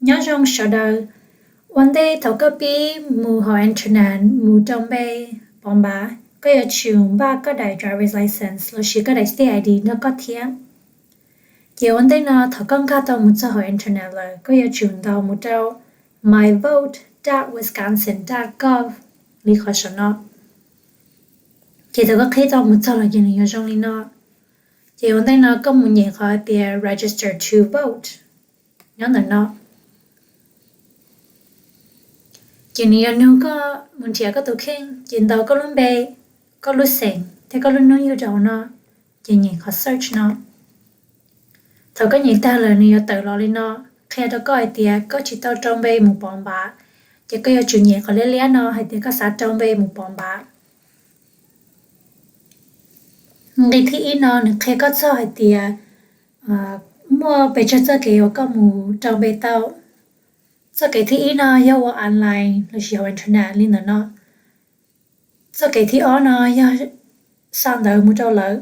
Nyob zoo sawv daws, ua ntej thaum koj pib mus hauv internet mus rau npe pov npav, koj yuav tsum npaj koj daim driver's license lossis koj daim state I D nrog koj thiab. Ces ua ntej no thaum koj nkag tau mus txog hauv internet lawm, koj yuav tsum ntaus mus rau my vote dot wisconsin dot gov li qhov saum no. Ces thaum koj qhib tau mus txog los ces nws yuav zoo li no. Ces ua ntej no koj mus nyem qhov tias register to vote nyob ntawm no. Ces nws yuav nug koj mus nrhiav koj tus kheej, ces ntaus koj lub npe, koj lub xeem thiab koj lub hnub yug rau hauv no, ces nyem qhov search no. Thaum koj nyem tag lawm nws yuav tawm los li no, qhia rau koj hais tias koj tsis tau rau npe mus pov npav, ces koj yuav tsum nyem qhov liab liab no hais tias koj xav rau npe mus pov npav. Nqe thib ib no nws qhia koj txog hais tias muaj pes tsawg txoj kev uas koj mus rau npe tau. Txoj kev thib ib no yog ua online lossis hauv internet li ntawm no. Txoj kev thib ob no yog xa ntawv mus rau lawv.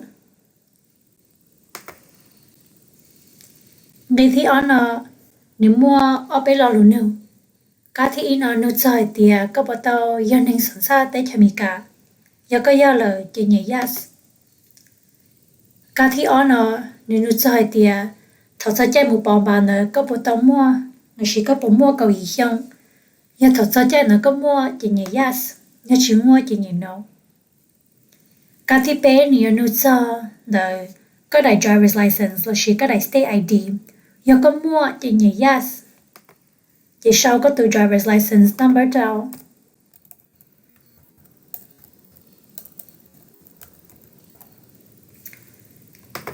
Nqe thib ob no nws muaj ob peb lo lus nug. Kab thib ib no nug txog hais tias koj puas tau yog neeg xom txhaj teb chaws Amelikas. Yog koj yog lawm ces nyem yes. Kab thib ob no nws nug txog hais tias thaum txog caij mus pov npav ntawd koj puas tau muaj lossis koj puas muaj kaum yim xyoo. Yog thaum txog caij ntawd koj muaj ces nyem yes, yog tsis muaj ces nyem no. Kab thib peb nws yuav nug txog ntawm koj daim driver's license lossis koj daim state I D. Yog koj muaj ces nyem yes, ces sau koj tus driver's license number rau.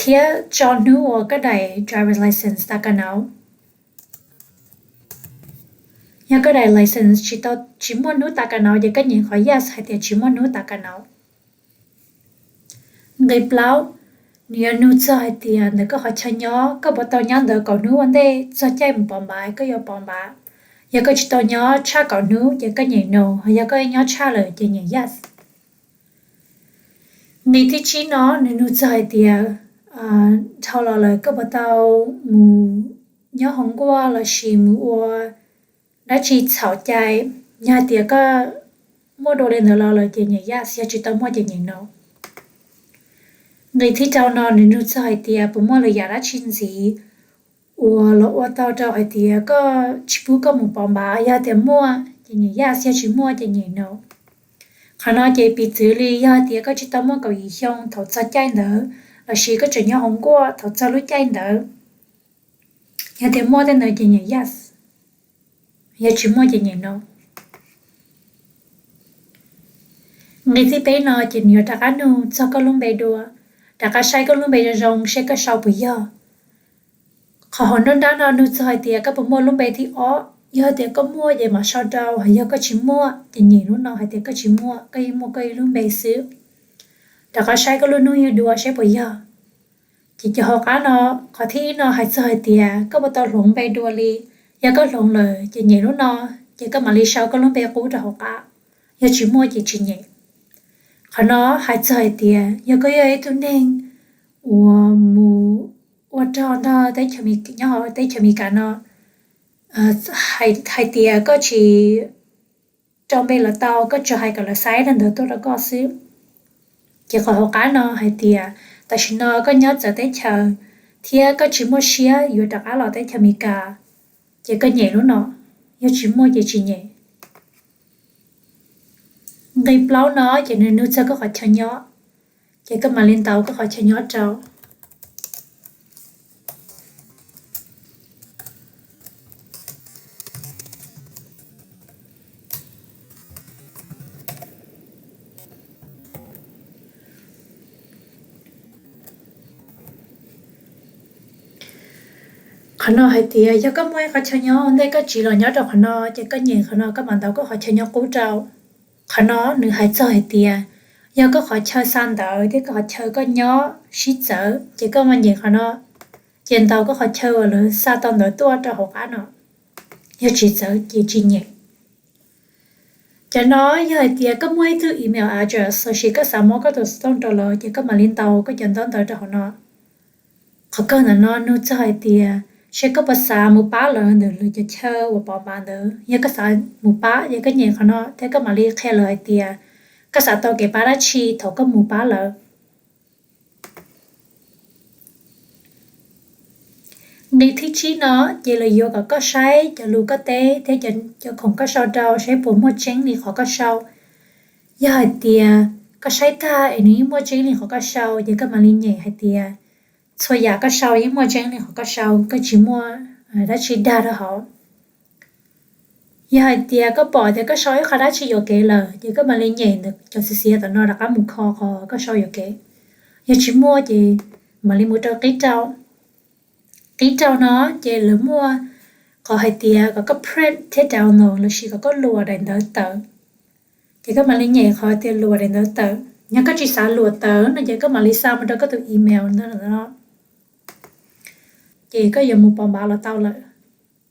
Thiab tso hnub uas koj daim driver's license tas ka nauv. Yog koj daim license tsis tau, tsis muaj hnub tas ka nauv ces koj nyem qhov yes hais tias tsis muaj hnub tas ka nauv. Nqe plaub, nws yuav nug txog hais tias ntawm koj qhov chaw nyob koj puas tau nyob ntawd kaum hnub ua ntej txog caij mus pov npav koj yuav pov npav. Yog koj tsis tau nyob tshaj kaum hnub ces koj nyem no, yog koj nyob tshaj lawm ces nyem yes. Nqe thib tsib no nws nug txog hais tias dhau los lawm koj puas tau mus nyob hauv nkuaj lossis mus ua dab tsi txhaum cai. Yog hais tias koj muaj dua li ntawd los lawm ces nyem yes, yog tsis tau muaj ces nyem no. Nqe thib rau no nws nug txog hais tias puas muaj lwm yam dab tsi ntxiv uas los ua tau rau hais tias koj tsis pub koj mus pov npav. Yog tias muaj ces nyem yes, yog tsis muaj ces nyem no. Qhov no ces piv txwv li yog hais tias koj tsis tau muaj kaum yim xyoo thaum txog caij ntawd lossis koj tseem nyob hauv nkuaj thaum txog lub caij ntawd. Yog tias muaj tej ntawd ces nyem yes, yog tsis muaj ces nyem no. Nqe thib peb no ces nws yuav rov qab nug txog koj lub npe dua, rov qab saib koj lub npe zoo zoo seb koj sau puas yog. Qhov hauv nruab nrab no nug txog hais tias koj puas muaj lub npe thib ob. Yog tias koj muaj ces mam sau rau, yog koj tsis muaj ces nyem lub no hais tias koj tsis muaj, koj yeej muaj koj ib lub npe xwb. Rov qab saib koj lub hnub yug dua seb puas yog. Ces cov hauv qab no, qhov thib ib no hais txog hais tias koj puas tau hloov npe dua li. Yog koj hloov lawm ces nyem lub no, ces koj mam li sau koj lub npe qub rau hauv qab. Yog tsis muaj ces tsis nyem. Qhov no hais txog hais tias yog koj yog ib tug neeg uas mus ua rog nrog teb chaws, nyob hauv teb chaws Amelikas no, hais tias koj tsis rau npe los tau, koj tsuas hais kom lawv xa daim ntawv tuaj rau koj xwb. Ces qhov hauv qab no hais tias tam sim no koj nyob txawv teb chaws thiab koj tsis muaj siab yuav rov qab los teb chaws Amelikas, ces koj nyem lub no, yog tsis muaj ces tsis nyem. Nqe plaub no ces nws nug txog koj qhov chaw nyob, ces koj mam li ntaus koj qhov chaw nyob rau. Qhov no hais tias yog koj muaj ib qhov chaw nyob ua ntej koj tsiv los nyob rau qhov no, ces koj nyem qhov no koj mam ntaus koj qhov chaw nyob qub rau. Qhov no nws hais txog hais tias yog koj qhov chaw xa ntawv thiab koj qhov chaw koj nyob sib txawv, ces koj mam nyem qhov no, ces ntaus koj qhov chaw uas lawv xa tau ntawv tuaj rau hauv qab no. Yog tsis txawv ces tsis nyem. Cov no yog hais tias koj muaj ib tug email address lossis koj xav muab koj tus xov tooj rau lawv, ces koj mam li ntaus koj cov ntaub ntawv rau hauv no. Qhov kawg ntawm no nug txog hais tias seb koj puas xav mus pab lawv ntawm lawv cov chaw uas pov npav ntawd. Yog koj xav mus pab ces koj nyem qhov no thiab koj mam li qhia lawv hais tias koj xav tau kev pab dab tsi thaum koj mus pab lawv. Nqe thib tsib no ces lawv yuav kom koj saib cov lus koj teb thiab cov khoom koj sau rau saib puas muaj tseeb li qhov koj sau. Yog hais tias koj saib tag es nws yeej muaj tseeb li qhov koj sau ces koj mam li nyem hais tias txhua yam koj sau yeej muaj tseeb li qhov koj sau, koj tsis muaj dab tsi dag rau hauv. Yog hais tias koj pom tias koj sau ib qho dab tsi yuam kev lawm ces koj mam li nyem ntawm cov xiav xiav tom no rov qab mus kho qhov koj sau yuam kev. Yog tsis muaj ces mam li mus rau qib rau. Qib rau no ces lawv muaj qhov hais tias kom koj print thiab download lossis kom koj luam daim ntawv tawm. Ces koj mam li nyem qhov tias luam daim ntawv tawm. Yog koj tsis xav luam tawm no ces koj mam li xa mus rau koj tus email ntawd no, ces koj yuav mus pov npav los tau lawm.